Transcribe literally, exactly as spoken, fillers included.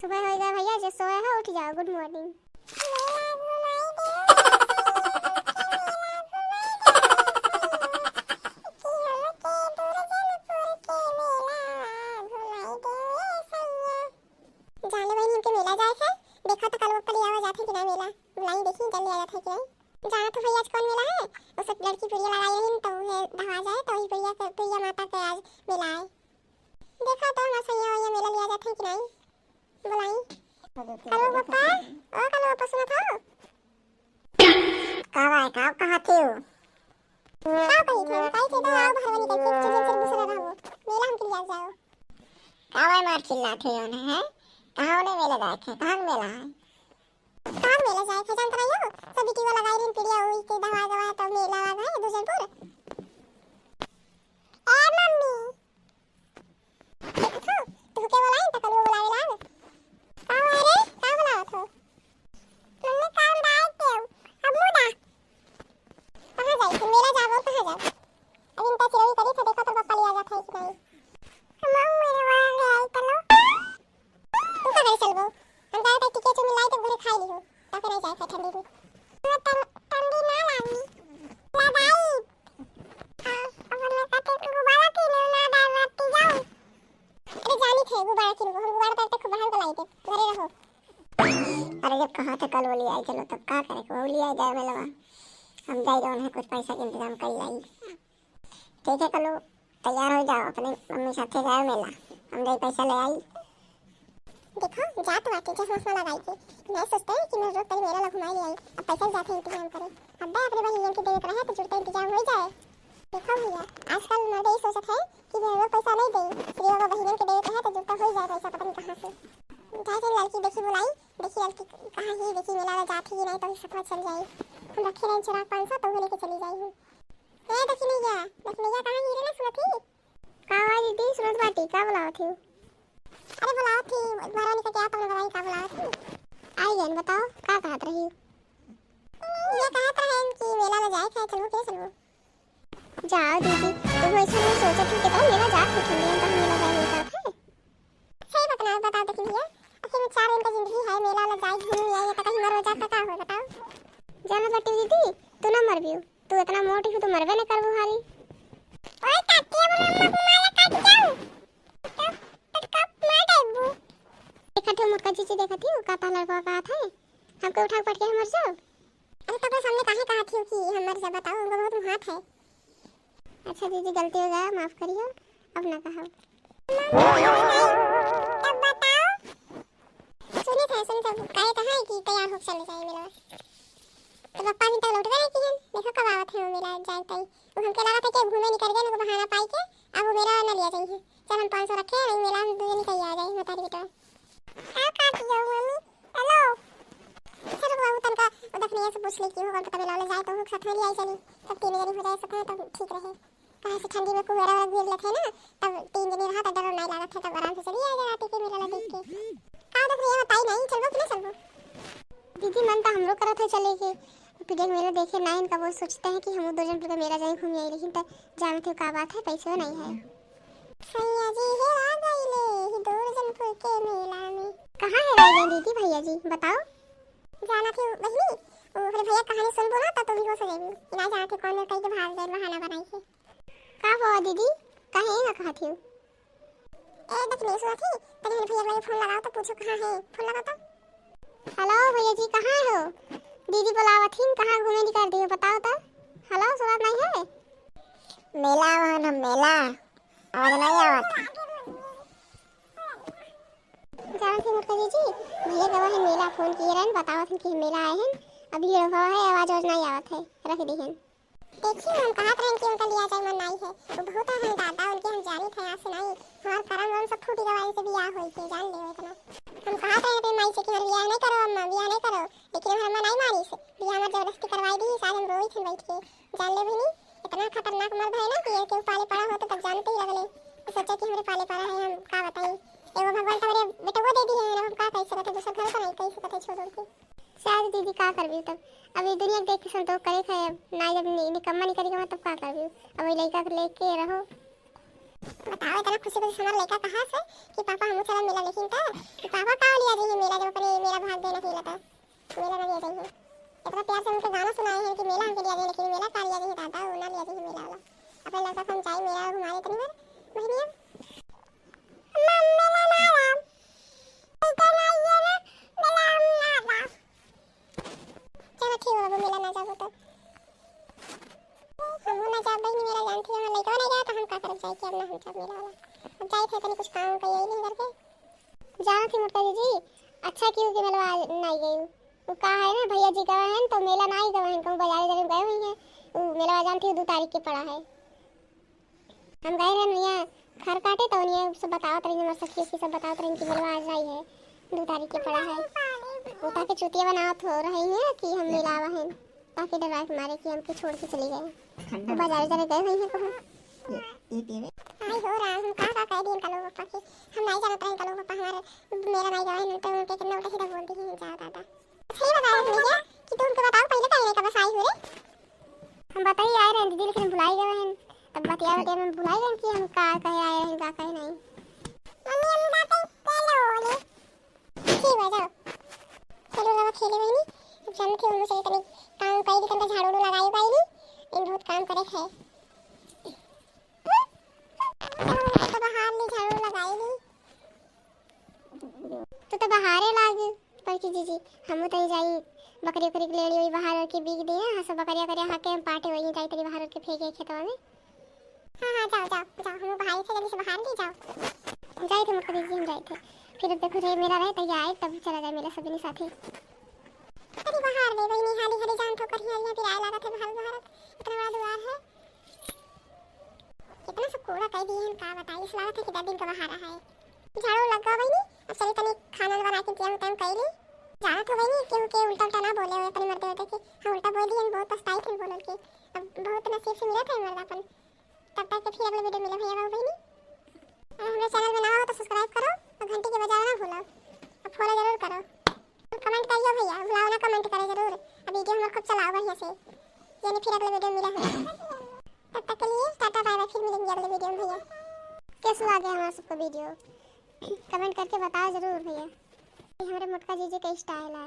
सुबह हो गया भैया, जो सोए हो उठ जाओ, good morning। जाने बहिनी, हमके मेला जाए है, देखा तो कलवा पा लियावा जात है कि ना मेला, बुलाई देखी चल लिया जात है कि नहीं। जाना तो भैया आज कौन मेला है, उस लड़की पिड़िया लगाई रही तो उहे धवा जाए, तो वही पिड़िया के, पिड़िया माता के आज मेला है। देखा तो हमार सैया वैया मेला लिया जात है कि नहीं, बुलाई। कलवा पा, ओ कलवा पा, सुनत हो? का बाय, का कहत हो? का कही थे, काई थे, आओ बाहर निकल के, चल, चल, चल, दूसरा रहो। मेला हमके लिया जाओ। का बाय मार चिल्लात हो, हैं? कहाँ ओने मेला जाए थे? कहाँ मेला है? कहाँ मेला जाए थे, जानत नहीं हो? सब बिटिया लगाई रही, पिड़िया हुई के दवा गवा, तो मेला आ गए, दुजनपुर। ए मम्मी, देखो, तुहके बोलाई, त कलुआ बोलावे लाग। का हुआ रे? का बोलावत हो? मम्मी, काम बाय तेउ। अब मुदा। कहाँ जाई? फिर मेला जाबो, कहाँ जाओ? अब इनका चिरौरी करी, तो देखो, तोर पप्पा लिया जात है कि नहीं। हम मेरे वहाँ ले आई, चलो। तू का करे चलबो? हम जाए तो टिके चुमी लाई, तो घरे खाई लिहो। तो फिर नहीं जाए थे ठंडी में। हाँ, ठं-, ठंडी ना लागी। लगाई। हाँ, अपन में कते गुब्बारा किने ना डाल रात के जाओ। अरे जानी थे गुब्बारा किने, हम गुब्बारा तो खूब बाहर को लाई थे, घरे रहो। अरे जब कहा था कल वो ले आई, चलो तब का करे, वो ले आई जाए मेलवा। हम जाई रहो, उन्हें कुछ पैसा के इंतजाम कर लाई। ठीक है, कलू, तैयार हो जाओ, अपने मम्मी साथे जाओ मेला, हम जाई पैसा ले आई। देखो, जात बाटे चश्मा उश्मा लगाई के, नहीं सोचते हैं कि मैं रोज तेरे मेला ला घुमाई ले आई, अब पैसा जाते इंतजाम करे। अब बे अपने बहिनियन के देवे के रहे तो जुड़ता इंतजाम हो जाए। देखो भैया, आजकल मर्द यही सोचत है कि मेरे लोग पैसा नहीं दे, श्री बाबा बहिनियन के देवे के रहे तो जुड़ता हो जाए पैसा, पता नहीं कहाँ से। जाए के लड़की देखी बुलाई, देखी लड़की कहाँ ही, देखी मेला ला जात ही कि नहीं तो सफर चल जाए। हम रखे रहे चिराग पाँच सौ तो वो लेके चली जाई। ए दखिनैया, दखिनैया कहाँ हीरे ना सुनत ही? का हुआ दीदी, सुनत बाटी, का बुलावत ही? अरे बुलावत ही, घरवा निकल के आ, तब ना बताई का बुलावत ही। आई गन, बताओ, का कहत रही? ये कहत रहन कि मेला में जाए खाए चलबो, के चलबो? जाओ दीदी, तू ऐसा नहीं सोचत ही, कितना मेला जात हो, ठंडी में तो मेला जाए नहीं जात है। सही बतनाओ, बताओ दखिनैया, आखिर में चार दिन का जिंदगी है, मेला ला जाए, घूम आए, तो कहीं मर हो जात तो का हो, बताओ? जाना बाटी दीदी, तू ना मरबियो। तू इतना मोटी हो, तू मरबे न करबू हारी। ओए काकी, अब मम्मा को माला काट जाऊं। तो पटका मार देबू। देखत हो मोटका जीजी, देखत हो का ताला लड़का कहत है, हमके उठा के पटके मर जाओ। अरे तोके सामने काहे कहत हो कि हम मर जा, बताओ, उनको बहुत मुहात है। अच्छा दीदी, गलती हो गया, माफ करियो, अब ना कहब। मम्मी, तब बताओ। सुने थे, सुने थे, कहे तो है कि तैयार हो चले जाए मेला। तो पप्पा अभी तक लौटबे नहीं किए, देखो कब आवत है वो मेला जाए तई। वो हमके लागत है कि घूमे निकल गए, उनको बहाना पाई के, अब वो मेला न लिया जाइए। चल हम पाँच सौ रखे हैं, वही मेला हम दो जनी कहीं आ जाए, हमारी बेटा। हाँ, का किया हो मम्मी? हेलो। चलो बाबू, तनका वो दखिनैया से पूछ ले कि हो, हम तो मेला वाला जाए तो वो साथ में ले आई चली, तब तीन जनी हो जाए साथ में, तब ठीक रहे। काहे से ठंडी में कुहरा वरा गिर लेत है ना, तब तीन जने रहा तब डर नहीं लागत है, तब आराम से चली आए रात के मेला ला देख के। का देख रही है, बताई नहीं, चलबो कि ना चलबो? दीदी, मन तो हमरो करत है चले के, पिड़िया के मेला देखे ना, इनका बहुत सोचते हैं कि हम दो जन के मेला जाए घूम आई, लेकिन त जानत हो का बात है, पैसे नहीं है। सैया जी हेरा गईले ही दुर्जनपुर के मेला में। कहाँ हेरा गए दीदी भैया जी, बताओ। जानत हो बहिनी, वो हमारे भैया कहानी सुनबो ना, तो तुम भी हो सकेबू। ना जानत हो कौन कहीं के भाग गए, बहाना बनाई के। का हुआ दीदी, काहे ना कहत हो? ए, देख, नहीं सुनत ही, तनी मेरे भैया के फोन लगाओ तो पूछो कहाँ है, फोन लगाओ तो। हेलो भैया जी, कहाँ हो? दीदी बुलावत ही, कहाँ घूमे निकाल दियो, बताओ तो। हेलो, सुनत नहीं है? मेला आवा हम, मेला, आवाज नहीं आवत। जानत ही मोटका जीजी, भैया गवा है मेला, फोन किए रहन, बतावत हन कि हम मेला आए हैं, अभी रहो है, आवाज आवाज नहीं आवत है, रख दी हन। देखी, हम कहत रहन कि उनका लिया जाए मन नाई है। वो बहुत है हम दादा, उनके हम जानी थे आस नाई। हमार करम वरम सब फूटी गवा, इनसे बियाह होई के, जान ले इतना। हम कहत रहन अपने माई से कि हमार बियाह नहीं करो अम्मा, बियाह नहीं करो, लेकिन हमार अम्मा नहीं मानी से। बियाह हमार जबरदस्ती करवाई दी, साल हम रोई थे बैठ के। जान ले भी नहीं, इतना खतरनाक मर्द है ना कि ये केहू पाले पड़ा हो तो तब जानते ही लगले। सोचा कि हमरे पाले पड़ा है, हम का बताई। एगो भगवान तो हमरे बेटवा दे दी है, हम का कह सकते, दूसर घर को नहीं कह सकते छोड़ उड़ के। शायद दीदी का करबी तब, अब ये दुनिया के देख के संतोष करे खाए, अब ना जब नि-, निकम्मा निकल गवा तब का करबी, अब वही लड़का के लेके रहो। बताओ, इतना खुशी खुशी हमारा लड़का कहाँ से कि पापा हमू चला मेला, लेकिन का कि पापा का लिया जी? कि अब ना हम सब मेला वाला। अब जाइत है तनी कुछ काम कई आई नहीं करके। जानत ही मोटका जीजी, अच्छा किहू कि मेलवा नाई गई। उ का है ना, भैया जी गवा हैं तो मेला नाई गवा हैं, कहूँ बाजारे जाने गए हुई हैं। उ मेलवा जानत ही दो तारीख के पड़ा है। हम गए रहन भैया खर काटे तो उन्हें सब बतावत रही, हमारे सखी सखी सब बतावत रही कि मेलवा आज आई है, दो तारीख के पड़ा है। वो ताकि चुतिया बनावत हो रही है कि हम मेला आवा हैं, ताकि डरा के मारे कि हमके छोड़ के चली गए। वो बाजारे जाने गए हुई हैं कहूँ। आई हो राम, हम का का कह दिए कलो पापा के, हम नाई जानत रहे कलो पापा हमारे मेरा नाई गवा है, तो उनके कितना उल्टा सीधा बोल दी है, जाओ दादा। सही बताया भैया कि तुमको बताओ पहले कहने का बस आई हो रे। हम बताई आए रहे दीदी, लेकिन भुलाई गए हैं। तब बतिया बतिया में भुलाई गए कि हम का कहे आए हैं, का कहे नहीं। मम्मी, हम बताई, चलो बोले। ठीक बा, जाओ। चलो, रवा खेले वही नहीं। अब जान के उन्होंने चले तनी काम कई दी, तनका झाड़ू उड़ू लगाई पाई नहीं। इन बहुत काम करे है। तो बाहर ले झाड़ू लगाई नहीं। तू तो बहारे लाग पड़की जीजी, हमहू तनी जाई बकरी उकरी के लेड़ी ओई बहार के बीग दिए, हाँ सब बकरिया करिया हाके हम पाटे वही जाई तनी बहार के फेंके खेतवा में। हाँ, हाँ, जाओ, जाओ, जाओ, हमहू बहारी थे, जल्दी से बहार ली, जाओ। जाई थे मोटका जीजी, हम जाई थे। फिर देखो रे मेला रहे, तैयार आए, तब चला जाए मेला सब जनी साथे। अरे बहार ले बहिनी, हाली हाली जान ठोकर हिया हिया पिराए लागत है, बहार बहारत, इतना बड़ा दुआर है। कितना सब कूड़ा कई दिए हैं, का बताई, इस लागत है कि दस दिन का बहारा है। झाड़ू लग गवा बहिनी, अब चली तनी खाना बना के इंतजाम उतजाम कई ली। जानत हो बहिनी, केहू के उल्टा उल्टा ना बोले हुए अपने मर्दे होते कि हम उल्टा बोल दिए, हम बहुत पछताई थे बोलल के। अब बहुत नसीब से मिला था मर्दापन। तब तक के फिर अगले वीडियो मिले भैया बाबू बहिनी। अगर हमारे चैनल में नवा हो तो सब्सक्राइब करो और घंटी के बजाना ना भूलो और फॉलो जरूर करो। कमेंट करियो भैया, भुलाओ ना कमेंट करे जरूर। अब वीडियो हमारे खूब चलाओ बढ़िया से, यानी फिर अगले वीडियो मिला हो। तब तक के लिए टाटा बाय बाय, फिर मिलेंगे अगले वीडियो में भैया। कैसा लगे हमारा सबका वीडियो, कमेंट करके बताओ जरूर भैया। ये हमारे मोटका जीजी का स्टाइल है।